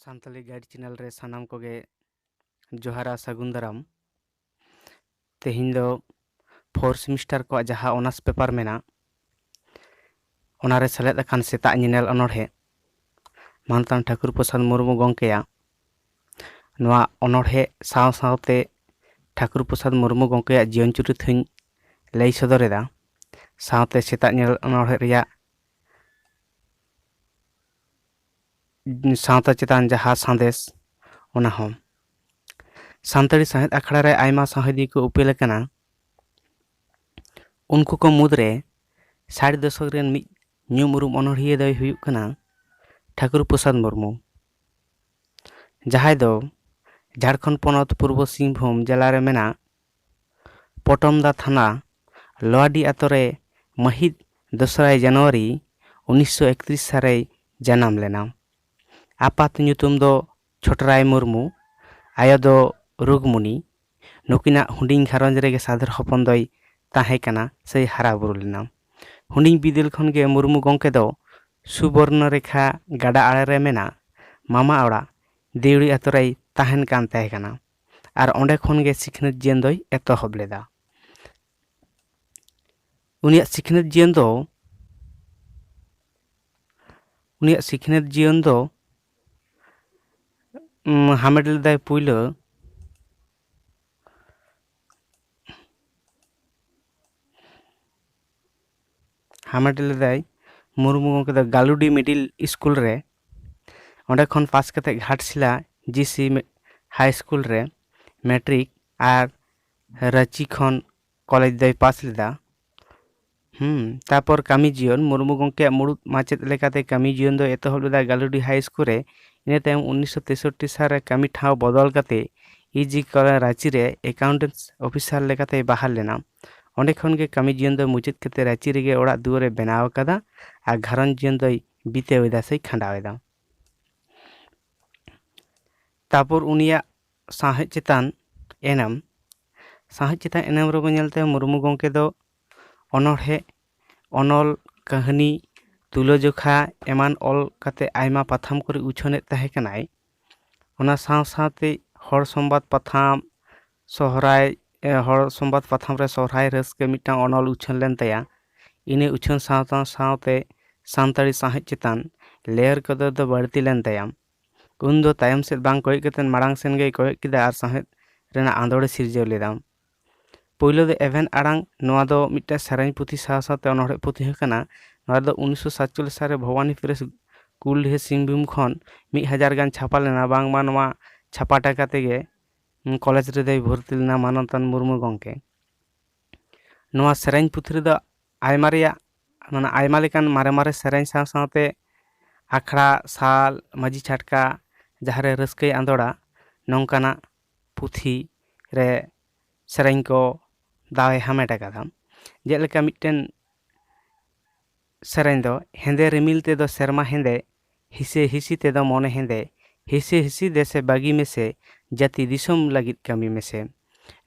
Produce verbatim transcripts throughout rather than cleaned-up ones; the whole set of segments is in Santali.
ᱥᱟᱱᱛᱟᱲᱤ ᱜᱟᱭᱤᱰ ᱪᱮᱱᱮᱞ ᱨᱮ ᱥᱟᱱᱟᱢ ᱠᱚᱜᱮ ᱡᱚᱦᱟᱨ ᱟᱨ ᱥᱟᱹᱜᱩᱱ ᱫᱟᱨᱟᱢ᱾ ᱛᱮᱦᱮᱧ ᱫᱚ ᱯᱷᱳᱨ ᱥᱮᱢᱤᱥᱴᱟᱨ ᱠᱚᱣᱟᱜ ᱡᱟᱦᱟᱸ ᱚᱱᱟᱨᱥ ᱯᱮᱯᱟᱨ ᱢᱮᱱᱟᱜ, ᱚᱱᱟᱨᱮ ᱥᱮᱞᱮᱫ ᱟᱠᱟᱱ ᱥᱮᱛᱟᱜ ᱧᱮᱱᱮᱞ ᱚᱱᱚᱬᱦᱮ ᱢᱟᱱᱚᱛᱟᱱ ᱴᱷᱟᱹᱠᱩᱨ ᱯᱨᱚᱥᱟᱫᱽ ᱢᱩᱨᱢᱩ ᱜᱚᱢᱠᱮᱭᱟᱜ ᱱᱚᱣᱟ ᱚᱱᱚᱬᱦᱮ ᱥᱟᱶ ᱥᱟᱶᱛᱮ ᱴᱷᱟᱹᱠᱩᱨ ᱯᱨᱚᱥᱟᱫᱽ ᱢᱩᱨᱢᱩ ᱜᱚᱢᱠᱮᱭᱟᱜ ᱡᱤᱭᱚᱱ ᱪᱩᱨᱤᱛ ᱦᱚᱸᱧ ᱞᱟᱹᱭ ᱥᱚᱫᱚᱨ ᱮᱫᱟ᱾ ᱥᱟᱶᱛᱮ ᱥᱮᱛᱟᱜ ᱧᱮᱱᱮᱞ ᱚᱱᱚᱬᱦᱮ ᱨᱮᱭᱟᱜ ᱥᱟᱶᱛᱟ ᱪᱮᱛᱟᱱ ᱡᱟᱦᱟᱸ ᱥᱟᱸᱫᱮᱥ, ᱚᱱᱟ ᱦᱚᱸ᱾ ᱥᱟᱱᱛᱟᱲᱤ ᱥᱟᱶᱦᱮᱫ ᱟᱠᱷᱲᱟ ᱨᱮ ᱟᱭᱢᱟ ᱥᱟᱶᱦᱮᱫᱤᱭᱟᱹ ᱠᱚ ᱩᱯᱮᱞ ᱟᱠᱟᱱᱟ᱾ ᱩᱱᱠᱩ ᱠᱚ ᱢᱩᱫᱽᱨᱮ ᱥᱟᱴ ᱫᱚᱥᱚᱠ ᱨᱮᱱ ᱢᱤᱫ ᱧᱩᱢ ᱩᱨᱩᱢ ᱚᱱᱚᱬᱦᱤᱭᱟᱹ ᱫᱚᱭ ᱦᱩᱭᱩᱜ ᱠᱟᱱᱟ ᱴᱷᱟᱹᱠᱩᱨ ᱯᱨᱚᱥᱟᱫᱽ ᱢᱩᱨᱢᱩ, ᱡᱟᱦᱟᱸᱭ ᱫᱚ ᱡᱷᱟᱲᱠᱷᱚᱸᱰ ᱯᱚᱱᱚᱛ ᱯᱩᱨᱵᱚ ᱥᱤᱝᱵᱷᱩᱢ ᱡᱮᱞᱟ ᱨᱮ ᱢᱮᱱᱟᱜ ᱯᱚᱴᱚᱢᱫᱟ ᱛᱷᱟᱱᱟ ᱞᱳᱣᱟᱰᱤ ᱟᱛᱳ ᱨᱮ ᱢᱟᱹᱦᱤᱛ ᱫᱚᱥᱨᱟᱭ ᱡᱟᱱᱩᱣᱟᱨᱤ ᱩᱱᱤᱥᱥᱚ ᱮᱠᱛᱨᱤᱥ ᱥᱟᱞ ᱨᱮᱭ ᱡᱟᱱᱟᱢ ᱞᱮᱱᱟ᱾ ᱟᱯᱟᱛ ᱧᱩᱛᱩᱢ ᱫᱚ ᱪᱷᱚᱴᱨᱟᱭ ᱢᱩᱨᱢᱩ, ᱟᱭᱳ ᱫᱚ ᱨᱩᱜᱽᱢᱩᱱᱤ᱾ ᱱᱩᱠᱤᱱᱟᱜ ᱦᱩᱰᱤᱧ ᱜᱷᱟᱨᱚᱸᱡᱽ ᱨᱮᱜᱮ ᱥᱟᱫᱷᱟᱨ ᱦᱚᱯᱚᱱ ᱫᱚᱭ ᱛᱟᱦᱮᱸ ᱠᱟᱱᱟ ᱥᱮᱭ ᱦᱟᱨᱟ ᱵᱩᱨᱩ ᱞᱮᱱᱟ᱾ ᱦᱩᱰᱤᱧ ᱵᱤᱫᱟᱹᱞ ᱠᱷᱚᱱ ᱜᱮ ᱢᱩᱨᱢᱩ ᱜᱚᱢᱠᱮ ᱫᱚ ᱥᱩᱵᱚᱨᱱᱚ ᱨᱮᱠᱷᱟ ᱜᱟᱰᱟ ᱟᱲᱮ ᱨᱮ ᱢᱮᱱᱟᱜ ᱢᱟᱢᱟ ᱚᱲᱟᱜ ᱫᱤᱣᱲᱤ ᱟᱛᱳ ᱨᱮᱭ ᱛᱟᱦᱮᱱ ᱠᱟᱱ ᱛᱟᱦᱮᱸ ᱠᱟᱱᱟ ᱟᱨ ᱚᱸᱰᱮ ᱠᱷᱚᱱ ᱜᱮ ᱥᱤᱠᱷᱱᱟᱹᱛ ᱡᱤᱭᱚᱱ ᱫᱚᱭ ᱮᱛᱚᱦᱚᱵ ᱞᱮᱫᱟ᱾ ᱩᱱᱤᱭᱟᱜ ᱥᱤᱠᱷᱱᱟᱹᱛ ᱡᱤᱭᱚᱱ ᱫᱚ ᱩᱱᱤᱭᱟᱜ ᱥᱤᱠᱷᱱᱟᱹᱛ ᱡᱤᱭᱚᱱ ᱫᱚ ᱩᱢ, ᱦᱟᱢᱮᱴ ᱞᱮᱫᱟᱭ ᱯᱩᱭᱞᱟᱹ ᱦᱟᱢᱮᱴ ᱞᱮᱫᱟᱭ ᱢᱩᱨᱢᱩ ᱜᱚᱢᱠᱮ ᱫᱚ ᱜᱟᱞᱩᱰᱤ ᱢᱤᱰᱤᱞ ᱥᱠᱩᱞ ᱨᱮ᱾ ᱚᱸᱰᱮ ᱠᱷᱚᱱ ᱯᱟᱥ ᱠᱟᱛᱮ ᱜᱷᱟᱴᱥᱤᱞᱟ ᱡᱤ ᱥᱤ ᱢᱮ-, ᱦᱟᱭ ᱥᱠᱩᱞ ᱨᱮ ᱢᱮᱴᱨᱤᱠ ᱟᱨ ᱨᱟᱺᱪᱤ ᱠᱷᱚᱱ ᱠᱚᱞᱮᱡᱽ ᱫᱚᱭ ᱯᱟᱥ ᱞᱮᱫᱟ᱾ ᱦᱩᱸ, ᱛᱟᱨᱯᱚᱨ ᱠᱟᱹᱢᱤ ᱡᱤᱭᱚᱱ, ᱢᱩᱨᱢᱩ ᱜᱚᱢᱠᱮᱭᱟᱜ ᱢᱩᱲᱩᱫ ᱢᱟᱪᱮᱫ ᱞᱮᱠᱟᱛᱮ ᱠᱟᱹᱢᱤ ᱡᱤᱭᱚᱱ ᱫᱚ ᱮᱛᱚᱦᱚᱵ ᱞᱮᱫᱟᱭ ᱜᱟᱞᱩᱰᱤ ᱦᱟᱭ ᱥᱠᱩᱞ ᱨᱮ᱾ ᱤᱱᱟᱹ ᱛᱟᱭᱚᱢ ᱩᱱᱤᱥᱥᱚ ᱛᱮᱥᱚᱴᱴᱤ ᱥᱟᱞ ᱨᱮ ᱠᱟᱹᱢᱤ ᱴᱷᱟᱶ ᱵᱚᱫᱚᱞ ᱠᱟᱛᱮ ᱤ ᱡᱤ ᱠᱚᱞᱮᱡᱽ ᱨᱟᱺᱪᱤ ᱨᱮ ᱮᱠᱟᱣᱩᱱᱴᱮᱱᱥ ᱚᱯᱷᱤᱥᱟᱨ ᱞᱮᱠᱟᱛᱮᱭ ᱵᱟᱦᱟᱞ ᱞᱮᱱᱟ᱾ ᱚᱸᱰᱮ ᱠᱷᱚᱱ ᱜᱮ ᱠᱟᱹᱢᱤ ᱡᱤᱭᱚᱱ ᱫᱚ ᱢᱩᱪᱟᱹᱫ ᱠᱟᱛᱮ ᱨᱟᱺᱪᱤ ᱨᱮᱜᱮ ᱚᱲᱟᱜ ᱫᱩᱣᱟᱹᱨ ᱮ ᱵᱮᱱᱟᱣ ᱟᱠᱟᱫᱟ ᱟᱨ ᱜᱷᱟᱨᱚᱸᱡᱽ ᱡᱤᱭᱚᱱ ᱫᱚᱭ ᱵᱤᱛᱟᱹᱣ ᱮᱫᱟ ᱥᱮᱭ ᱠᱷᱟᱸᱰᱟᱣ ᱮᱫᱟ᱾ ᱛᱟᱨᱯᱚᱨ ᱩᱱᱤᱭᱟᱜ ᱥᱟᱶᱦᱮᱫ ᱪᱮᱛᱟᱱ ᱮᱱᱮᱢ, ᱥᱟᱶᱦᱮᱫ ᱪᱮᱛᱟᱱ ᱮᱱᱮᱢ ᱨᱮᱵᱚᱱ ᱧᱮᱞ ᱛᱟᱭᱟ ᱢᱩᱨᱢᱩ ᱜᱚᱢᱠᱮ ᱫᱚ ᱚᱱᱚᱬᱦᱮ, ᱚᱱᱚᱞ, ᱠᱟᱹᱦᱱᱤ, ᱛᱩᱞᱟᱹᱡᱚᱠᱷᱟ ᱮᱢᱟᱱ ᱚᱞ ᱠᱟᱛᱮ ᱟᱭᱢᱟ ᱯᱟᱛᱷᱟᱢ ᱠᱚᱨᱮ ᱩᱪᱷᱟᱹᱱᱮᱫ ᱛᱟᱦᱮᱸ ᱠᱟᱱᱟᱭ᱾ ᱚᱱᱟ ᱥᱟᱶ ᱥᱟᱶᱛᱮ ᱦᱚᱲ ᱥᱚᱢᱵᱟᱫ ᱯᱟᱛᱷᱟᱢ, ᱥᱚᱦᱨᱟᱭ, ᱮ, ᱦᱚᱲ ᱥᱚᱢᱵᱟᱫ ᱯᱟᱛᱷᱟᱢ ᱨᱮ ᱥᱚᱦᱨᱟᱭ ᱨᱟᱹᱥᱠᱟᱹ ᱢᱤᱫᱴᱟᱝ ᱚᱱᱚᱞ ᱩᱪᱷᱟᱹᱱ ᱞᱮᱱ ᱛᱟᱭᱟ᱾ ᱤᱱᱟᱹ ᱩᱪᱷᱟᱹᱱ ᱥᱟᱶ ᱥᱟᱶ ᱥᱟᱶᱛᱮ ᱥᱟᱱᱛᱟᱲᱤ ᱥᱟᱶᱦᱮᱫ ᱪᱮᱛᱟᱱ ᱞᱮᱭᱟᱨ ᱠᱚᱫᱚ ᱫᱚ ᱵᱟᱹᱲᱛᱤ ᱞᱮᱱ ᱛᱟᱭᱟ᱾ ᱩᱱ ᱫᱚ ᱛᱟᱭᱚᱢ ᱥᱮᱫ ᱵᱟᱝ ᱠᱚᱭᱚᱜ ᱠᱟᱛᱮ ᱢᱟᱲᱟᱝ ᱥᱮᱱ ᱜᱮᱭ ᱠᱚᱭᱚᱜ ᱠᱮᱫᱟ ᱟᱨ ᱥᱟᱶᱦᱮᱫ ᱨᱮᱱᱟᱜ ᱟᱸᱫᱳᱲᱮ ᱥᱤᱨᱡᱟᱹᱣ ᱞᱮᱫᱟ᱾ ᱯᱳᱭᱞᱳ ᱫᱚ ᱮᱵᱷᱮᱱ ᱟᱲᱟᱝ, ᱱᱚᱣᱟ ᱫᱚ ᱢᱤᱫᱴᱟᱝ ᱥᱮᱨᱮᱧ ᱯᱩᱛᱷᱤ ᱥᱟᱶ ᱥᱟᱶᱛᱮ ᱚᱱᱚᱬᱦᱮ ᱯᱩᱛᱷᱤ ᱦᱚᱸ ᱠᱟᱱᱟ᱾ ᱱᱚᱣᱟ ᱫᱚ ᱩᱱᱤᱥᱥᱚ ᱥᱟᱛᱪᱚᱞᱞᱤᱥ ᱥᱟᱞ ᱨᱮ ᱵᱷᱚᱵᱟᱱᱤᱯᱩᱨ ᱨᱮ ᱠᱩᱞᱰᱤᱦᱟᱹ ᱥᱤᱝᱵᱷᱩᱢ ᱠᱷᱚᱱ ᱢᱤᱫ ᱦᱟᱡᱟᱨ ᱜᱟᱱ ᱪᱷᱟᱯᱟ ᱞᱮᱱᱟ᱾ ᱵᱟᱝᱢᱟ ᱱᱚᱣᱟ ᱪᱷᱟᱯᱟ ᱴᱟᱠᱟ ᱛᱮᱜᱮ, ᱩᱸ, ᱠᱚᱞᱮᱡᱽ ᱨᱮᱫᱚᱭ ᱵᱷᱚᱨᱛᱤ ᱞᱮᱱᱟ ᱢᱟᱱᱚᱛᱟᱱ ᱢᱩᱨᱢᱩ ᱜᱚᱢᱠᱮ᱾ ᱱᱚᱣᱟ ᱥᱮᱨᱮᱧ ᱯᱩᱛᱷᱤ ᱨᱮᱫᱚ ᱟᱭᱢᱟ ᱨᱮᱭᱟᱜ, ᱢᱟᱱᱮ ᱟᱭᱢᱟ ᱞᱮᱠᱟᱱ ᱢᱟᱨᱮ ᱢᱟᱨᱮ ᱥᱮᱨᱮᱧ ᱥᱟᱶ ᱥᱟᱶᱛᱮ ᱟᱠᱷᱲᱟ, ᱥᱟᱞ, ᱢᱟᱹᱡᱷᱤ ᱪᱷᱟᱴᱠᱟ, ᱡᱟᱦᱟᱸ ᱨᱮ ᱨᱟᱹᱥᱠᱟᱹᱭ ᱟᱸᱫᱳᱲᱟ, ᱱᱚᱝᱠᱟᱱᱟᱜ ᱯᱩᱛᱷᱤ ᱨᱮ ᱥᱮᱨᱮᱧ ᱠᱚ ᱫᱟᱣᱮ ᱦᱟᱢᱮᱴ ᱟᱠᱟᱫᱟ᱾ ᱡᱮᱞᱮᱠᱟ ᱢᱤᱫᱴᱮᱱ ᱥᱮᱨᱮᱧ ᱫᱚ, ᱦᱮᱸᱫᱮ ᱨᱤᱢᱤᱞ ᱛᱮᱫᱚ ᱥᱮᱨᱢᱟ ᱦᱮᱸᱫᱮ, ᱦᱤᱥᱟᱹ ᱦᱤᱥᱤ ᱛᱮᱫᱚ ᱢᱚᱱᱮ ᱦᱮᱸᱫᱮ, ᱦᱤᱥᱟᱹ ᱦᱤᱥᱤ ᱫᱮᱥᱮ ᱵᱟᱹᱜᱤ ᱢᱮᱥᱮ, ᱡᱟᱹᱛᱤ ᱫᱤᱥᱚᱢ ᱞᱟᱹᱜᱤᱫ ᱠᱟᱹᱢᱤ ᱢᱮᱥᱮ᱾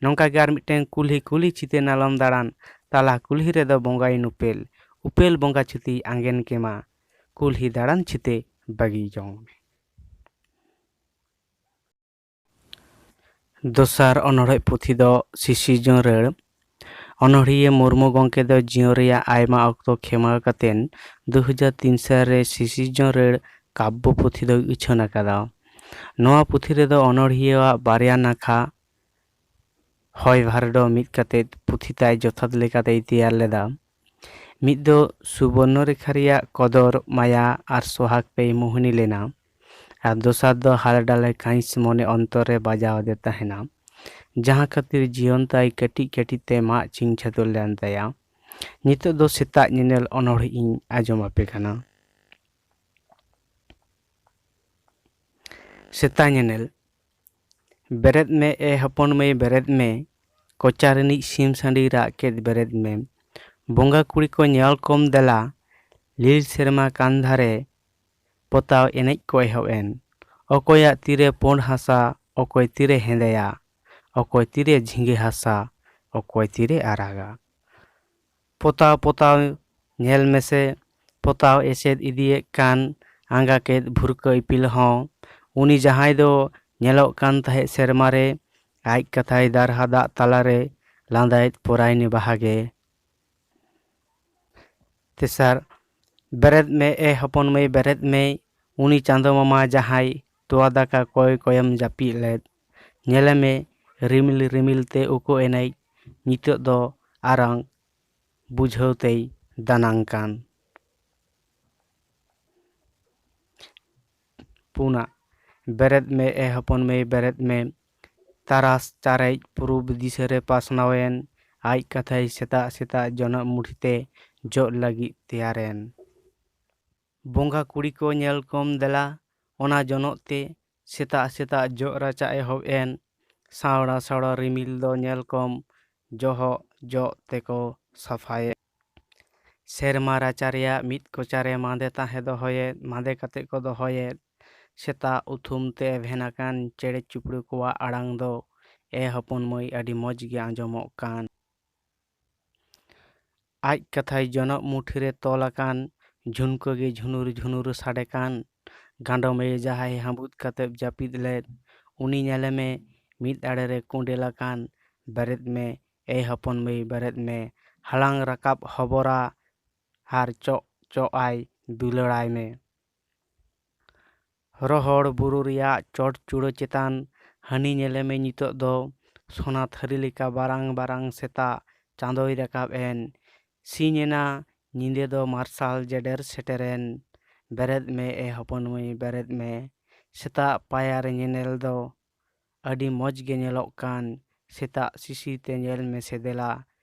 ᱱᱚᱝᱠᱟ ᱜᱮ ᱟᱨ ᱢᱤᱫᱴᱮᱱ ᱠᱩᱞᱦᱤ ᱠᱩᱞᱦᱤ ᱪᱷᱤᱛᱟᱹ ᱱᱟᱞᱚᱢ ᱫᱟᱬᱟᱱ, ᱛᱟᱞᱟ ᱠᱩᱞᱦᱤ ᱨᱮᱫᱚ ᱵᱚᱸᱜᱟᱭᱮᱱ ᱩᱯᱮᱞ, ᱩᱯᱮᱞ ᱵᱚᱸᱜᱟ ᱪᱷᱩᱛᱤ ᱟᱸᱜᱮᱱ ᱠᱮᱢᱟ, ᱠᱩᱞᱦᱤ ᱫᱟᱬᱟᱱ ᱪᱷᱤᱛᱟᱹ ᱵᱟᱹᱜᱤ ᱡᱚᱝ ᱢᱮ᱾ ᱫᱚᱥᱟᱨ ᱚᱱᱚᱬᱦᱮ ᱯᱩᱛᱷᱤ ᱫᱚ ᱥᱤᱥᱤᱨᱡᱚᱱ ᱨᱟᱹᱲ᱾ ᱚᱱᱚᱬᱦᱤᱭᱟᱹ ᱢᱩᱨᱢᱩ ᱜᱚᱢᱠᱮ ᱫᱚ ᱡᱤᱭᱚᱱ ᱨᱮᱭᱟᱜ ᱟᱭᱢᱟ ᱚᱠᱛᱚ ᱠᱷᱮᱢᱟᱣ ᱠᱟᱛᱮᱱ ᱫᱩ ᱦᱟᱡᱟᱨ ᱛᱤᱱ ᱥᱟᱞ ᱨᱮ ᱥᱤᱥᱤᱨᱡᱚᱱ ᱨᱟᱹᱲ ᱠᱟᱵᱵᱚ ᱯᱩᱛᱷᱤ ᱫᱚᱭ ᱩᱪᱷᱟᱹᱱ ᱟᱠᱟᱫᱟ᱾ ᱱᱚᱣᱟ ᱯᱩᱛᱷᱤ ᱨᱮᱫᱚ ᱚᱱᱚᱬᱦᱤᱭᱟᱹᱣᱟᱜ ᱵᱟᱨᱭᱟ ᱱᱟᱠᱷᱟ ᱦᱚᱭ ᱵᱷᱟᱨᱰᱚ ᱢᱤᱫ ᱠᱟᱛᱮ ᱯᱩᱛᱷᱤ ᱛᱟᱭ ᱡᱚᱛᱷᱟᱛ ᱞᱮᱠᱟᱛᱮᱭ ᱛᱮᱭᱟᱨ ᱞᱮᱫᱟ᱾ ᱢᱤᱫ ᱫᱚ ᱥᱩᱵᱚᱨᱱᱚ ᱨᱮᱠᱷᱟ ᱨᱮᱭᱟᱜ ᱠᱚᱫᱚᱨ, ᱢᱟᱭᱟ ᱟᱨ ᱥᱚᱦᱟᱜᱽ ᱛᱮᱭ ᱢᱳᱦᱱᱤ ᱞᱮᱱᱟ, ᱟᱨ ᱫᱚᱥᱟᱨ ᱫᱚ ᱦᱟᱞᱮ ᱰᱟᱞᱮ ᱠᱟᱹᱦᱤᱥ ᱢᱚᱱᱮ ᱚᱱᱛᱚᱨ ᱨᱮ ᱵᱟᱡᱟᱣ ᱟᱫᱮ ᱛᱟᱦᱮᱱᱟ, ᱡᱟᱦᱟᱸ ᱠᱷᱟᱹᱛᱤᱨ ᱡᱤᱭᱚᱱ ᱛᱟᱭ ᱠᱟᱹᱴᱤᱡ ᱠᱟᱹᱴᱤᱡ ᱛᱮ ᱢᱟᱜ ᱪᱤᱝ ᱪᱷᱟᱹᱛᱩᱨ ᱞᱮᱱ ᱛᱟᱭᱟ᱾ ᱱᱤᱛᱚᱜ ᱫᱚ ᱥᱮᱛᱟᱜ ᱧᱮᱱᱮᱞ ᱚᱱᱚᱬᱦᱮ ᱤᱧ ᱟᱸᱡᱚᱢ ᱟᱯᱮ ᱠᱟᱱᱟ᱾ ᱥᱮᱛᱟ ᱧᱮᱱᱮᱞ᱾ ᱵᱮᱨᱮᱫ ᱢᱮ ᱮ ᱦᱚᱯᱚᱱ ᱢᱟᱹᱭ, ᱵᱮᱨᱮᱫ ᱢᱮ, ᱠᱚᱪᱟ ᱨᱤᱱᱤᱡ ᱥᱤᱢ ᱥᱟᱺᱰᱤ ᱨᱟᱜ ᱠᱮᱫ ᱵᱮᱨᱮᱫ ᱢᱮ᱾ ᱵᱚᱸᱜᱟ ᱠᱩᱲᱤ ᱠᱚ ᱧᱮᱞ ᱠᱚᱢ ᱫᱮᱞᱟ, ᱞᱤᱞ ᱥᱮᱨᱢᱟ ᱠᱟᱱ ᱫᱷᱟᱨᱮ ᱯᱚᱛᱟᱣ ᱮᱱᱮᱡ ᱠᱚ ᱮᱦᱚᱵ ᱮᱱ᱾ ᱚᱠᱚᱭᱟᱜ ᱛᱤᱨᱮ ᱯᱳᱸᱰ ᱦᱟᱥᱟ, ᱚᱠᱚᱭ ᱛᱤᱨᱮ ᱦᱮᱸᱫᱮᱭᱟ, ᱚᱠᱚᱭ ᱛᱤᱨᱮ ᱡᱷᱤᱸᱜᱟᱹ ᱦᱟᱥᱟ, ᱚᱠᱚᱭ ᱛᱤᱨᱮ ᱟᱨᱟᱜᱟ᱾ ᱯᱚᱛᱟᱣ ᱯᱚᱛᱟᱣ ᱧᱮᱞ ᱢᱮᱥᱮ, ᱯᱚᱛᱟᱣ ᱮᱥᱮᱫ ᱤᱫᱤᱭᱮᱫ ᱠᱟᱱ ᱟᱸᱜᱟ ᱠᱮᱫ ᱵᱷᱩᱨᱠᱟᱹ ᱤᱯᱤᱞ ᱦᱚᱸ ᱩᱱᱤ ᱡᱟᱦᱟᱸᱭ ᱫᱚ ᱧᱮᱞᱚᱜ ᱠᱟᱱ ᱛᱟᱦᱮᱸᱫ ᱥᱮᱨᱢᱟ ᱨᱮ ᱟᱡ ᱠᱟᱛᱷᱟᱭ ᱫᱟᱨᱦᱟ ᱫᱟᱜ ᱛᱟᱞᱟᱨᱮ ᱞᱟᱸᱫᱟᱭᱮᱫ ᱯᱚᱨᱟᱭᱱᱤ ᱵᱟᱦᱟ ᱜᱮ᱾ ᱛᱮᱥᱟᱨ, ᱵᱮᱨᱮᱫ ᱢᱮ ᱮ ᱦᱚᱯᱚᱱ ᱢᱟᱹᱭ, ᱵᱮᱨᱮᱫ ᱢᱮ, ᱩᱱᱤ ᱪᱟᱸᱫᱚ ᱢᱟᱢᱟ ᱡᱟᱦᱟᱸᱭ ᱛᱚᱣᱟ ᱫᱟᱠᱟ ᱠᱚᱭ ᱠᱚᱭᱮᱢ ᱡᱟᱹᱯᱤᱫ ᱞᱮᱫ᱾ ᱧᱮᱞᱮ ᱢᱮ, ᱨᱤᱢᱤᱞ ᱨᱤᱢᱤᱞ ᱛᱮ ᱩᱠᱩ ᱮᱱᱮᱡ, ᱱᱤᱛᱚᱜ ᱫᱚ ᱟᱨᱟᱝ ᱵᱩᱡᱷᱟᱹᱣ ᱛᱮᱭ ᱫᱟᱱᱟᱝ ᱠᱟᱱ᱾ ᱯᱩᱱᱟᱜ, ᱵᱮᱨᱮᱫ ᱢᱮ ᱮ ᱦᱚᱯᱚᱱ ᱢᱟᱹᱭ, ᱵᱮᱨᱮᱫ ᱢᱮ, ᱛᱟᱨᱟᱥ ᱪᱟᱨᱮᱡ ᱯᱩᱨᱩᱵ ᱫᱤᱥᱟᱹ ᱨᱮ ᱯᱟᱥᱱᱟᱣᱮᱱ, ᱟᱡ ᱠᱟᱛᱷᱟᱭ ᱥᱮᱛᱟᱜ ᱥᱮᱛᱟᱜ ᱡᱚᱱᱚᱜ ᱢᱩᱴᱷᱤ ᱛᱮ ᱡᱚᱜ ᱞᱟᱹᱜᱤᱫ ᱛᱮᱭᱟᱨᱮᱱ᱾ ᱵᱚᱸᱜᱟ ᱠᱩᱲᱤ ᱠᱚ ᱧᱮᱞ ᱠᱚᱢ ᱫᱮᱞᱟ, ᱚᱱᱟ ᱡᱚᱱᱚᱜ ᱛᱮ ᱥᱮᱛᱟᱜ ᱥᱮᱛᱟᱜ ᱡᱚᱜ ᱨᱟᱪᱟ ᱮᱦᱚᱵ ᱮᱱ᱾ ᱥᱟᱣᱲᱟ ᱥᱟᱣᱲᱟ ᱨᱤᱢᱤᱞ ᱫᱚ ᱧᱮᱞ ᱠᱚᱢ ᱡᱚᱦᱚᱜ ᱡᱚᱜ ᱛᱮᱠᱚ ᱥᱟᱯᱷᱟᱭᱮᱫ᱾ ᱥᱮᱨᱢᱟ ᱨᱟᱪᱟ ᱨᱮᱭᱟᱜ ᱢᱤᱫ ᱠᱚᱪᱟᱨᱮ ᱢᱟᱸᱫᱮ ᱛᱟᱦᱮᱸ ᱫᱚᱦᱚᱭᱮᱫ, ᱢᱟᱸᱫᱮ ᱠᱟᱛᱮ ᱠᱚ ᱫᱚᱦᱚᱭᱮᱫ᱾ ᱥᱮᱛᱟᱜ ᱩᱛᱷᱩᱢ ᱛᱮ ᱮᱵᱷᱮᱱ ᱟᱠᱟᱱ ᱪᱮᱬᱮ ᱪᱤᱯᱲᱩ ᱠᱚᱣᱟᱜ ᱟᱲᱟᱝ ᱫᱚ ᱮ ᱦᱚᱯᱚᱱ ᱢᱟᱹᱭ ᱟᱹᱰᱤ ᱢᱚᱡᱽ ᱜᱮ ᱟᱸᱡᱚᱢᱚᱜ ᱠᱟᱱ᱾ ᱟᱡ ᱠᱟᱛᱷᱟᱭ ᱡᱚᱱᱚᱜ ᱢᱩᱴᱷᱤ ᱨᱮ ᱛᱚᱞ ᱟᱠᱟᱱ ᱡᱷᱩᱱᱠᱟᱹ ᱜᱮ ᱡᱷᱩᱱᱩᱨ ᱡᱷᱩᱱᱩᱨ ᱥᱟᱰᱮ ᱠᱟᱱ᱾ ᱜᱟᱸᱰᱚ ᱢᱟᱹᱭ ᱡᱟᱦᱟᱸᱭ ᱦᱟᱸᱵᱩᱫ ᱠᱟᱛᱮ ᱡᱟᱹᱯᱤᱫ ᱞᱮᱫ, ᱩᱱᱤ ᱧᱮᱞᱮ ᱢᱮ ᱢᱤᱫ ᱟᱲᱮ ᱨᱮ ᱠᱩᱸᱰᱮᱞ ᱟᱠᱟᱱ᱾ ᱵᱮᱨᱮᱫ ᱢᱮ ᱮ ᱦᱚᱯᱚᱱ ᱢᱟᱹᱭ, ᱵᱮᱨᱮᱫ ᱢᱮ, ᱦᱟᱞᱟᱝ ᱨᱟᱠᱟᱵ ᱦᱚᱵᱚᱨᱟ ᱟᱨ ᱪᱚᱜ ᱪᱚᱜ ᱟᱭ ᱫᱩᱞᱟᱹᱲᱟᱭ ᱢᱮ᱾ ᱨᱚᱦᱚᱲ ᱵᱩᱨᱩ ᱨᱮᱭᱟᱜ ᱪᱚᱴ ᱪᱩᱲᱟᱹ ᱪᱮᱛᱟᱱ ᱦᱟᱹᱱᱤ ᱧᱮᱞᱮ ᱢᱮ ᱱᱤᱛᱚᱜ ᱫᱚ ᱥᱚᱱᱟ ᱛᱷᱟᱹᱨᱤ ᱞᱮᱠᱟ ᱵᱟᱨᱟᱝ ᱵᱟᱨᱟᱝ ᱥᱮᱛᱟᱜ ᱪᱟᱸᱫᱚᱭ ᱨᱟᱠᱟᱵ ᱮᱱ᱾ ᱥᱤᱧ ᱮᱱᱟ, ᱧᱤᱫᱟᱹ ᱫᱚ ᱢᱟᱨᱥᱟᱞ ᱡᱮᱰᱮᱨ ᱥᱮᱴᱮᱨᱮᱱ᱾ ᱵᱮᱨᱮᱫ ᱢᱮ ᱮ ᱦᱚᱯᱚᱱ ᱢᱟᱹᱭ, ᱵᱮᱨᱮᱫ ᱢᱮ, ᱥᱮᱛᱟᱜ ᱯᱟᱭᱟᱨ ᱧᱮᱱᱮᱞ ᱫᱚ ᱟᱹᱰᱤ ᱢᱚᱡᱽ ᱜᱮ ᱧᱮᱞᱚᱜ ᱠᱟᱱ᱾ ᱥᱮᱛᱟᱜ ᱥᱤᱥᱤᱨ ᱛᱮ ᱧᱮᱞ ᱢᱮᱥᱮ ᱫᱮᱞᱟ,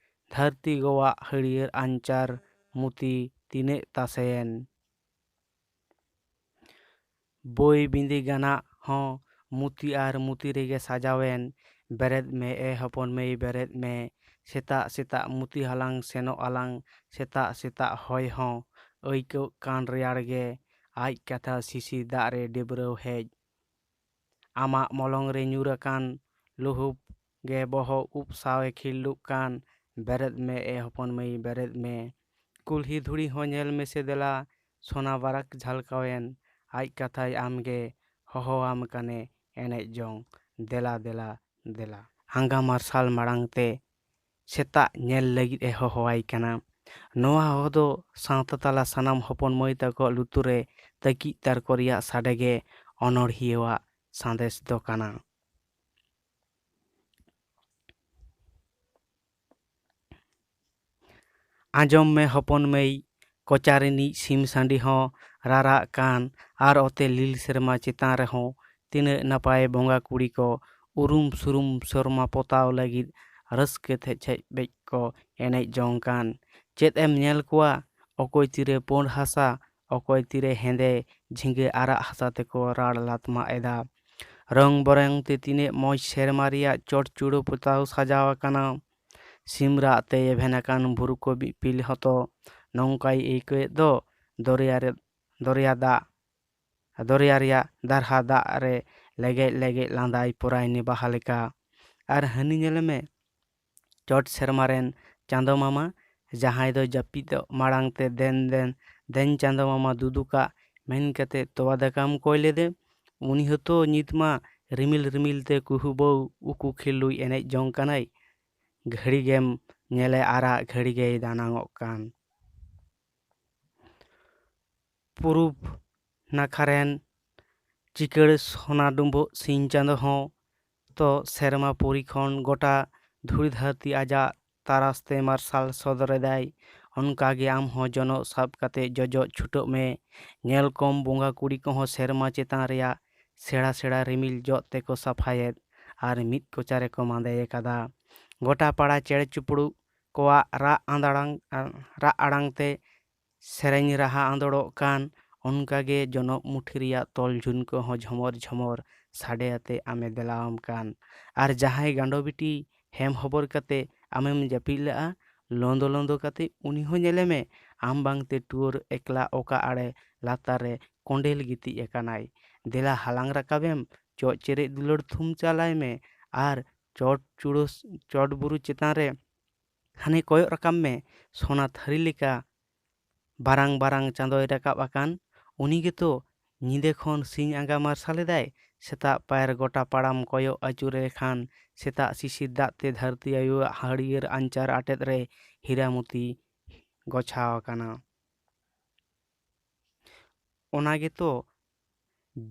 ᱫᱷᱟᱹᱨᱛᱤ ᱜᱚᱣᱟᱜ ᱦᱟᱹᱨᱭᱟᱹᱲ ᱟᱧᱪᱟᱨ ᱢᱩᱛᱤ ᱛᱤᱱᱟᱹᱜ ᱛᱟᱥᱮᱭᱮᱱ᱾ ᱵᱳᱭ ᱵᱤᱸᱫᱤ ᱜᱟᱱᱟᱜ ᱦᱚᱸ ᱢᱩᱛᱤ ᱟᱨ ᱢᱩᱛᱤ ᱨᱮᱜᱮ ᱥᱟᱡᱟᱣᱮᱱ᱾ ᱵᱮᱨᱮᱫ ᱢᱮ ᱮ ᱦᱚᱯᱚᱱ ᱢᱟᱹᱭ, ᱵᱮᱨᱮᱫ ᱢᱮ, ᱥᱮᱛᱟᱜ ᱥᱮᱛᱟᱜ ᱢᱩᱛᱤ ᱦᱟᱞᱟᱝ ᱥᱮᱱᱚᱜ ᱟᱞᱟᱝ᱾ ᱥᱮᱛᱟᱜ ᱥᱮᱛᱟᱜ ᱦᱚᱭ ᱦᱚᱸ ᱟᱹᱭᱠᱟᱹᱜ ᱠᱟᱱ ᱨᱮᱭᱟᱲ ᱜᱮ, ᱟᱡ ᱠᱟᱛᱷᱟ ᱥᱤᱥᱤᱨ ᱫᱟᱜ ᱨᱮ ᱰᱤᱵᱽᱨᱟᱹᱣ ᱦᱮᱡ᱾ ᱟᱢᱟᱜ ᱢᱚᱞᱚᱝ ᱨᱮ ᱧᱩᱨ ᱟᱠᱟᱱ ᱞᱩᱦᱩᱠ ᱜᱮ ᱵᱚᱦᱚᱜ ᱩᱵ ᱥᱟᱶ ᱮ ᱠᱷᱤᱞᱰᱩᱜ ᱠᱟᱱ᱾ ᱵᱮᱨᱮᱫ ᱢᱮ ᱮ ᱦᱚᱯᱚᱱ ᱢᱟᱹᱭ, ᱵᱮᱨᱮᱫ ᱢᱮ, ᱠᱩᱞᱦᱤ ᱫᱷᱩᱲᱤ ᱦᱚᱸ ᱧᱮᱞ ᱢᱮᱥᱮ ᱫᱮᱞᱟ, ᱥᱚᱱᱟ ᱵᱟᱨᱟᱠ ᱡᱷᱟᱞᱠᱟᱣᱮᱱ, ᱟᱡ ᱠᱟᱛᱷᱟᱭ ᱟᱢᱜᱮ ᱦᱚᱦᱚᱣᱟᱢ ᱠᱟᱱᱮ ᱮᱱᱮᱡ ᱡᱚᱝ, ᱫᱮᱞᱟ ᱫᱮᱞᱟ ᱫᱮᱞᱟ᱾ ᱟᱸᱜᱟ ᱢᱟᱨᱥᱟᱞ ᱢᱟᱲᱟᱝ ᱛᱮ ᱥᱮᱛᱟᱜ ᱧᱮᱞ ᱞᱟᱹᱜᱤᱫ ᱮ ᱦᱚᱦᱚᱣᱟᱭ ᱠᱟᱱᱟ᱾ ᱱᱚᱣᱟ ᱦᱚᱦᱚ ᱫᱚ ᱥᱟᱶᱛᱟ ᱛᱟᱞᱟ ᱥᱟᱱᱟᱢ ᱦᱚᱯᱚᱱ ᱢᱟᱹᱭ ᱛᱟᱠᱚᱣᱟᱜ ᱞᱩᱛᱩᱨ ᱨᱮ ᱛᱟᱹᱠᱤᱡ ᱛᱟᱨᱠᱚ ᱨᱮᱭᱟᱜ ᱥᱟᱰᱮ ᱜᱮ ᱚᱱᱚᱬᱦᱤᱭᱟᱹᱣᱟᱜ ᱥᱟᱸᱫᱮᱥ ᱫᱚ ᱠᱟᱱᱟ᱾ ᱟᱸᱡᱚᱢ ᱢᱮ ᱦᱚᱯᱚᱱ ᱢᱟᱹᱭ, ᱠᱚᱪᱟ ᱨᱤᱱᱤᱡ ᱥᱤᱢ ᱥᱟᱺᱰᱤ ᱦᱚᱸ ᱨᱟᱨᱟᱜ ᱠᱟᱱ, ᱟᱨ ᱚᱛᱮ ᱞᱤᱞ ᱥᱮᱨᱢᱟ ᱪᱮᱛᱟᱱ ᱨᱮᱦᱚᱸ ᱛᱤᱱᱟᱹᱜ ᱱᱟᱯᱟᱭ ᱵᱚᱸᱜᱟ ᱠᱩᱲᱤ ᱠᱚ ᱩᱨᱩᱢ ᱥᱩᱨᱩᱢ ᱥᱮᱨᱢᱟ ᱯᱚᱛᱟᱣ ᱞᱟᱹᱜᱤᱫ ᱨᱟᱹᱥᱠᱟᱹ ᱛᱮ ᱪᱷᱮᱡ ᱵᱮᱡ ᱠᱚ ᱮᱱᱮᱡ ᱡᱚᱝ ᱠᱟᱱ᱾ ᱪᱮᱫ ᱮᱢ ᱧᱮᱞ ᱠᱚᱣᱟ? ᱚᱠᱚᱭ ᱛᱤᱨᱮ ᱯᱩᱸᱰ ᱦᱟᱥᱟ, ᱚᱠᱚᱭ ᱛᱤᱨᱮ ᱦᱮᱸᱫᱮ ᱡᱷᱤᱸᱜᱟᱹ ᱟᱨᱟᱜ ᱦᱟᱥᱟ ᱛᱮᱠᱚ ᱨᱟᱲ ᱞᱟᱛᱢᱟᱜ ᱮᱫᱟ᱾ ᱨᱚᱝ ᱵᱚᱨᱚᱝ ᱛᱮ ᱛᱤᱱᱟᱹᱜ ᱢᱚᱡᱽ ᱥᱮᱨᱢᱟ ᱨᱮᱭᱟᱜ ᱪᱚᱴ ᱪᱩᱲᱟᱹ ᱯᱚᱛᱟᱣ ᱥᱟᱡᱟᱣ ᱟᱠᱟᱱᱟ᱾ ᱥᱤᱢ ᱨᱟᱜ ᱛᱮ ᱮᱵᱷᱮᱱ ᱟᱠᱟᱱ ᱵᱩᱨᱩ ᱠᱚ ᱵᱤᱯᱤᱞ ᱦᱚᱸᱛᱚ ᱱᱚᱝᱠᱟᱭ ᱟᱹᱭᱠᱟᱹᱣᱮᱫ ᱫᱚ, ᱫᱚᱨᱭᱟ ᱨᱮ, ᱫᱚᱨᱭᱟ ᱫᱟᱜ, ᱫᱚᱨᱭᱟ ᱨᱮᱭᱟᱜ ᱫᱟᱨᱦᱟ ᱫᱟᱜ ᱨᱮ ᱞᱮᱜᱮᱡ ᱞᱮᱜᱮᱡ ᱞᱟᱸᱫᱟᱭ ᱯᱚᱨᱟᱭᱱᱤ ᱵᱟᱦᱟ ᱞᱮᱠᱟ᱾ ᱟᱨ ᱦᱟᱹᱱᱤ ᱧᱮᱞᱮ ᱢᱮ, ᱪᱚᱴ ᱥᱮᱨᱢᱟ ᱨᱮᱱ ᱪᱟᱸᱫᱚ ᱢᱟᱢᱟ, ᱡᱟᱦᱟᱸᱭ ᱫᱚ ᱡᱟᱹᱯᱤᱫᱚᱜ ᱢᱟᱲᱟᱝ ᱛᱮ ᱫᱮᱱ ᱫᱮᱱ ᱫᱮᱱ ᱪᱟᱸᱫᱚ ᱢᱟᱢᱟ ᱫᱩᱫᱩᱠᱟᱜ ᱢᱮᱱ ᱠᱟᱛᱮ ᱛᱚᱣᱟ ᱫᱟᱠᱟᱢ ᱠᱚᱭ ᱞᱮᱫᱮ, ᱩᱱᱤ ᱦᱚᱸᱛᱚ ᱱᱤᱛ ᱢᱟ ᱨᱤᱢᱤᱞ ᱨᱤᱢᱤᱞ ᱛᱮ ᱠᱩᱦᱩ ᱵᱟᱹᱣ ᱩᱠᱩ ᱠᱷᱤᱞᱰᱩᱭ ᱮᱱᱮᱡ ᱡᱚᱝ ᱠᱟᱱᱟᱭ᱾ ᱜᱷᱟᱹᱲᱤ ᱜᱮᱢ ᱧᱮᱞᱮ ᱟᱨᱟᱜ, ᱜᱷᱟᱹᱲᱤ ᱜᱮᱭ ᱫᱟᱱᱟᱝᱚᱜ ᱠᱟᱱ᱾ ᱯᱩᱨᱩᱵ ᱱᱟᱠᱷᱟ ᱨᱮᱱ ᱪᱤᱠᱟᱹᱲ ᱥᱚᱱᱟ ᱰᱩᱢᱵᱩᱜ ᱥᱤᱧ ᱪᱟᱸᱫᱚ ᱦᱚᱸ ᱛᱚ ᱥᱮᱨᱢᱟ ᱯᱩᱨᱤ ᱠᱷᱚᱱ ᱜᱚᱴᱟ ᱫᱷᱩᱲᱤ ᱫᱷᱟᱹᱨᱛᱤ ᱟᱡᱟᱜ ᱛᱟᱨᱟᱥ ᱛᱮ ᱢᱟᱨᱥᱟᱞ ᱥᱚᱫᱚᱨ ᱮᱫᱟᱭ᱾ ᱚᱱᱠᱟ ᱜᱮ ᱟᱢ ᱦᱚᱸ ᱡᱚᱱᱚᱜ ᱥᱟᱵ ᱠᱟᱛᱮ ᱡᱚᱡᱚᱜ ᱪᱷᱩᱴᱟᱹᱜ ᱢᱮ᱾ ᱧᱮᱞ ᱠᱚᱢ, ᱵᱚᱸᱜᱟ ᱠᱩᱲᱤ ᱠᱚᱦᱚᱸ ᱥᱮᱨᱢᱟ ᱪᱮᱛᱟᱱ ᱨᱮᱭᱟᱜ ᱥᱮᱬᱟ ᱥᱮᱬᱟ ᱨᱤᱢᱤᱞ ᱡᱚᱜ ᱛᱮᱠᱚ ᱥᱟᱯᱷᱟᱭᱮᱫ ᱟᱨ ᱢᱤᱫ ᱠᱚᱪᱟ ᱨᱮᱠᱚ ᱢᱟᱸᱫᱮ ᱟᱠᱟᱫᱟ᱾ ᱜᱚᱴᱟ ᱯᱟᱲᱟ ᱪᱮᱬᱮ ᱪᱤᱯᱲᱩ ᱠᱚᱣᱟᱜ ᱨᱟᱜ ᱟᱸᱫᱟᱲᱟᱝ, ᱨᱟᱜ ᱟᱲᱟᱝ ᱛᱮ ᱥᱮᱨᱮᱧ ᱨᱟᱦᱟ ᱟᱸᱫᱳᱲᱚᱜ ᱠᱟᱱ, ᱚᱱᱠᱟ ᱜᱮ ᱡᱚᱱᱚᱜ ᱢᱩᱴᱷᱤ ᱨᱮᱭᱟᱜ ᱛᱚᱞ ᱡᱷᱩᱱᱠᱟᱹ ᱦᱚᱸ ᱡᱷᱚᱢᱚᱨ ᱡᱷᱚᱢᱚᱨ ᱥᱟᱰᱮ ᱟᱛᱮ ᱟᱢᱮ ᱫᱮᱞᱟᱣᱟᱢ ᱠᱟᱱ᱾ ᱟᱨ ᱡᱟᱦᱟᱸᱭ ᱜᱟᱸᱰᱚ ᱵᱤᱴᱤ ᱦᱮᱢ ᱦᱚᱵᱚᱨ ᱠᱟᱛᱮ ᱟᱢᱮᱢ ᱡᱟᱹᱯᱤᱫ ᱞᱮᱜᱼᱟ, ᱞᱚᱸᱫᱚ ᱞᱚᱸᱫᱚ ᱠᱟᱛᱮ ᱩᱱᱤ ᱦᱚᱸ ᱧᱮᱞᱮ ᱢᱮ, ᱟᱢ ᱵᱟᱝᱛᱮ ᱴᱩᱣᱟᱹᱨ ᱮᱠᱞᱟ ᱚᱠᱟ ᱟᱲᱮ ᱞᱟᱛᱟᱨ ᱨᱮ ᱠᱚᱸᱰᱮᱞ ᱜᱤᱛᱤᱡ ᱟᱠᱟᱱᱟᱭ᱾ ᱫᱮᱞᱟ ᱦᱟᱞᱟᱝ ᱨᱟᱠᱟᱵᱮᱢ, ᱪᱚᱜ ᱪᱮᱨᱮᱡ ᱫᱩᱞᱟᱹᱲ ᱛᱷᱩᱢ ᱪᱟᱞᱟᱭ ᱢᱮ, ᱟᱨ ᱪᱚᱴ ᱪᱩᱲᱟᱹ, ᱪᱚᱴ ᱵᱩᱨᱩ ᱪᱮᱛᱟᱱ ᱨᱮ ᱦᱟᱱᱮ ᱠᱚᱭᱚᱜ ᱨᱟᱠᱟᱵ ᱢᱮ, ᱥᱚᱱᱟ ᱛᱷᱟᱹᱨᱤ ᱞᱮᱠᱟ ᱵᱟᱨᱟᱝ ᱵᱟᱨᱟᱝ ᱪᱟᱸᱫᱚᱭ ᱨᱟᱠᱟᱵ ᱟᱠᱟᱱ, ᱩᱱᱤ ᱜᱮᱛᱚ ᱧᱤᱫᱟᱹ ᱠᱷᱚᱱ ᱥᱤᱧ ᱟᱸᱜᱟ ᱢᱟᱨᱥᱟᱞ ᱮᱫᱟᱭ᱾ ᱥᱮᱛᱟᱜ ᱯᱟᱭᱟᱨ ᱜᱚᱴᱟ ᱯᱟᱲᱟᱢ ᱠᱚᱭᱚᱜ ᱟᱹᱪᱩᱨ ᱞᱮᱠᱷᱟᱱ ᱥᱮᱛᱟᱜ ᱥᱤᱥᱤᱨ ᱫᱟᱜ ᱛᱮ ᱫᱷᱟᱹᱨᱛᱤ ᱟᱭᱳᱣᱟᱜ ᱦᱟᱹᱨᱭᱟᱹᱲ ᱟᱧᱪᱟᱨ ᱟᱴᱮᱫ ᱨᱮ ᱦᱤᱨᱟᱢᱚᱛᱤ ᱜᱚᱪᱷᱟᱣ ᱟᱠᱟᱱᱟ᱾ ᱚᱱᱟ ᱜᱮᱛᱚ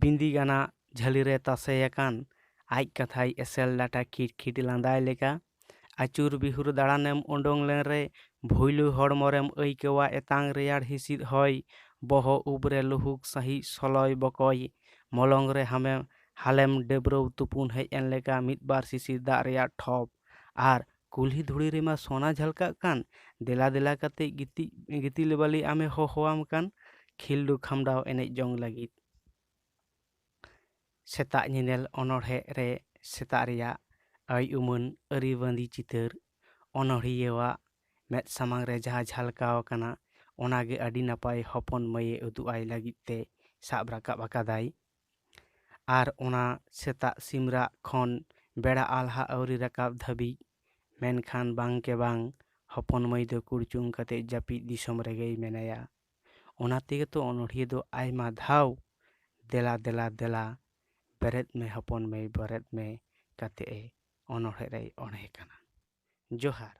ᱵᱤᱸᱫᱤ ᱜᱟᱱᱟᱜ ᱡᱷᱟᱹᱞᱤ ᱨᱮ ᱛᱟᱥᱮ ᱟᱠᱟᱱ ᱟᱡ ᱠᱟᱛᱷᱟᱭ ᱮᱥᱮᱞ ᱰᱟᱴᱟ ᱠᱷᱤᱴ ᱠᱷᱤᱴ ᱞᱟᱸᱫᱟᱭ ᱞᱮᱠᱟ᱾ ᱟᱹᱪᱩᱨ ᱵᱤᱦᱩᱨ ᱫᱟᱬᱟᱱᱮᱢ ᱩᱰᱩᱝ ᱞᱮᱱ ᱨᱮ ᱵᱷᱩᱭᱞᱩ ᱦᱚᱲᱢᱚ ᱨᱮᱢ ᱟᱹᱭᱠᱟᱹᱣᱟ ᱮᱛᱟᱝ ᱨᱮᱭᱟᱲ ᱦᱤᱥᱤᱫ ᱦᱚᱭ, ᱵᱚᱦᱚᱜ ᱩᱵ ᱨᱮ ᱞᱩᱦᱩᱠ ᱥᱟᱺᱦᱤᱡ ᱥᱚᱞᱚᱭ ᱵᱚᱠᱚᱭ, ᱢᱚᱞᱚᱝ ᱨᱮ ᱦᱟᱢᱮ ᱦᱟᱞᱮᱢ ᱰᱟᱹᱵᱽᱨᱟᱹᱣ ᱛᱩᱯᱩᱱ ᱦᱮᱡ ᱮᱱ ᱞᱮᱠᱟ ᱢᱤᱫ ᱵᱟᱨ ᱥᱤᱥᱤᱨ ᱫᱟᱜ ᱨᱮᱭᱟᱜ ᱴᱷᱚᱯ, ᱟᱨ ᱠᱩᱞᱦᱤ ᱫᱷᱩᱲᱤ ᱨᱮᱢᱟ ᱥᱚᱱᱟ ᱡᱷᱟᱞᱠᱟᱜ ᱠᱟᱱ, ᱫᱮᱞᱟ ᱫᱮᱞᱟ ᱠᱟᱛᱮ ᱜᱤᱛᱤᱡ ᱜᱤᱛᱤᱞ ᱵᱟᱹᱞᱤ ᱟᱢᱮ ᱦᱚᱦᱚᱣᱟᱢ ᱠᱟᱱ, ᱠᱷᱤᱞᱰᱩ ᱠᱷᱟᱢᱰᱟᱣ ᱮᱱᱮᱡ ᱡᱚᱝ ᱞᱟᱹᱜᱤᱫ᱾ ᱥᱮᱛᱟᱜ ᱧᱮᱱᱮᱞ ᱚᱱᱚᱬᱦᱮ ᱨᱮ ᱥᱮᱛᱟᱜ ᱨᱮᱭᱟᱜ ᱟᱹᱭ ᱩᱢᱟᱹᱱ ᱟᱹᱨᱤᱵᱟᱸᱫᱤ ᱪᱤᱛᱟᱹᱨ ᱚᱱᱚᱬᱦᱤᱭᱟᱹᱣᱟᱜ ᱢᱮᱫ ᱥᱟᱢᱟᱝ ᱨᱮ ᱡᱟᱦᱟᱸ ᱡᱷᱟᱞᱠᱟᱣ ᱟᱠᱟᱱᱟ, ᱚᱱᱟᱜᱮ ᱟᱹᱰᱤ ᱱᱟᱯᱟᱭ ᱦᱚᱯᱚᱱ ᱢᱟᱹᱭᱮ ᱩᱫᱩᱜ ᱟᱭ ᱞᱟᱹᱜᱤᱫ ᱛᱮ ᱥᱟᱵ ᱨᱟᱠᱟᱵ ᱟᱠᱟᱫᱟᱭ᱾ ᱟᱨ ᱚᱱᱟ ᱥᱮᱛᱟᱜ ᱥᱤᱢᱨᱟᱜ ᱠᱷᱚᱱ ᱵᱮᱲᱟ ᱟᱞᱦᱟ ᱟᱹᱣᱨᱤ ᱨᱟᱠᱟᱵ ᱫᱷᱟᱹᱵᱤᱡ, ᱢᱮᱱᱠᱷᱟᱱ ᱵᱟᱝ ᱠᱮ ᱵᱟᱝ ᱦᱚᱯᱚᱱ ᱢᱟᱹᱭ ᱫᱚ ᱠᱩᱲᱪᱩᱝ ᱠᱟᱛᱮ ᱡᱟᱹᱯᱤᱫ ᱫᱤᱥᱚᱢ ᱨᱮᱜᱮᱭ ᱢᱮᱱᱟᱭᱟ᱾ ᱚᱱᱟ ᱛᱮᱜᱮ ᱛᱚ ᱚᱱᱚᱬᱦᱤᱭᱟᱹ ᱫᱚ ᱟᱭᱢᱟ ᱫᱷᱟᱣ ᱫᱮᱞᱟ ᱫᱮᱞᱟ ᱫᱮᱞᱟ, ᱵᱮᱨᱮᱫ ᱢᱮ ᱦᱚᱯᱚᱱ ᱢᱟᱹᱭ, ᱵᱮᱨᱮᱫ ᱢᱮ ᱠᱟᱛᱮ ᱮ ᱚᱱᱚᱬᱦᱮ ᱨᱮᱭ ᱚᱬᱦᱮ ᱠᱟᱱᱟ᱾ ᱡᱚᱦᱟᱨ᱾